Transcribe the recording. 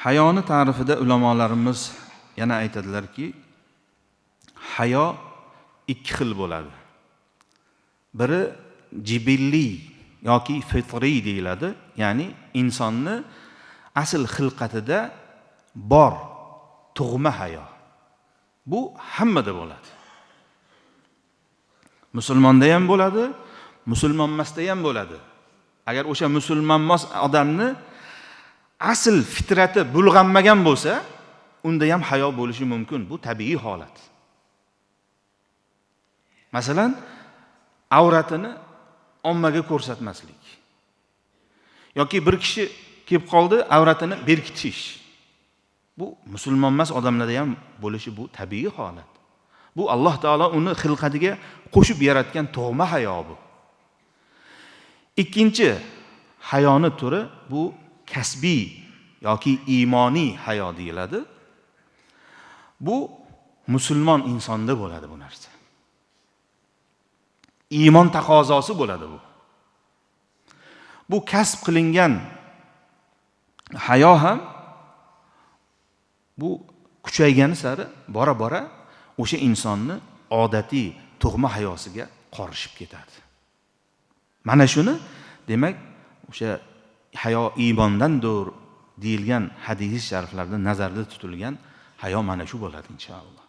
Hayoni ta'rifida ulamolarimiz yana aytadilarki, hayo ikki xil bo'ladi. Biri jibilliy yoki fitriy deyiladi, ya'ni insonni asl xilqatida bor tug'ma hayo. Bu hammada bo'ladi. Musulmonda ham bo'ladi, musulmonmasda ham bo'ladi. Agar o'sha musulmonmas odamni asl fitrati bulg'anmagan bo'lsa, unda ham hayo bo'lishi mumkin. Bu tabiiy holat. Masalan, avratini ommaga ko'rsatmaslik. Yoki bir kishi kelib qoldi, avratini berkitish. Bu musulmonmas odamlarda ham bo'lishi bu tabiiy holat. Bu Alloh taolo uni xilqatiga qo'shib yaratgan tug'ma hayo bu. Ikkinchi hayoni turi bu kasbiy yoki iymoniy hayo deyiladi. Bu musulmon insonda bo'ladi bu narsa. Iymon taqozosi bo'ladi bu. Bu kasb qilingan hayo ham bu kuchaygani sari bora-bora o'sha insonni odatiy tug'ma hayosiga qorishib ketadi. Mana shuni demak o'sha hayo iymondandir deyilgan hadis shariflarda nazarda tutilgan hayo mana shu bo'ladi inshaalloh.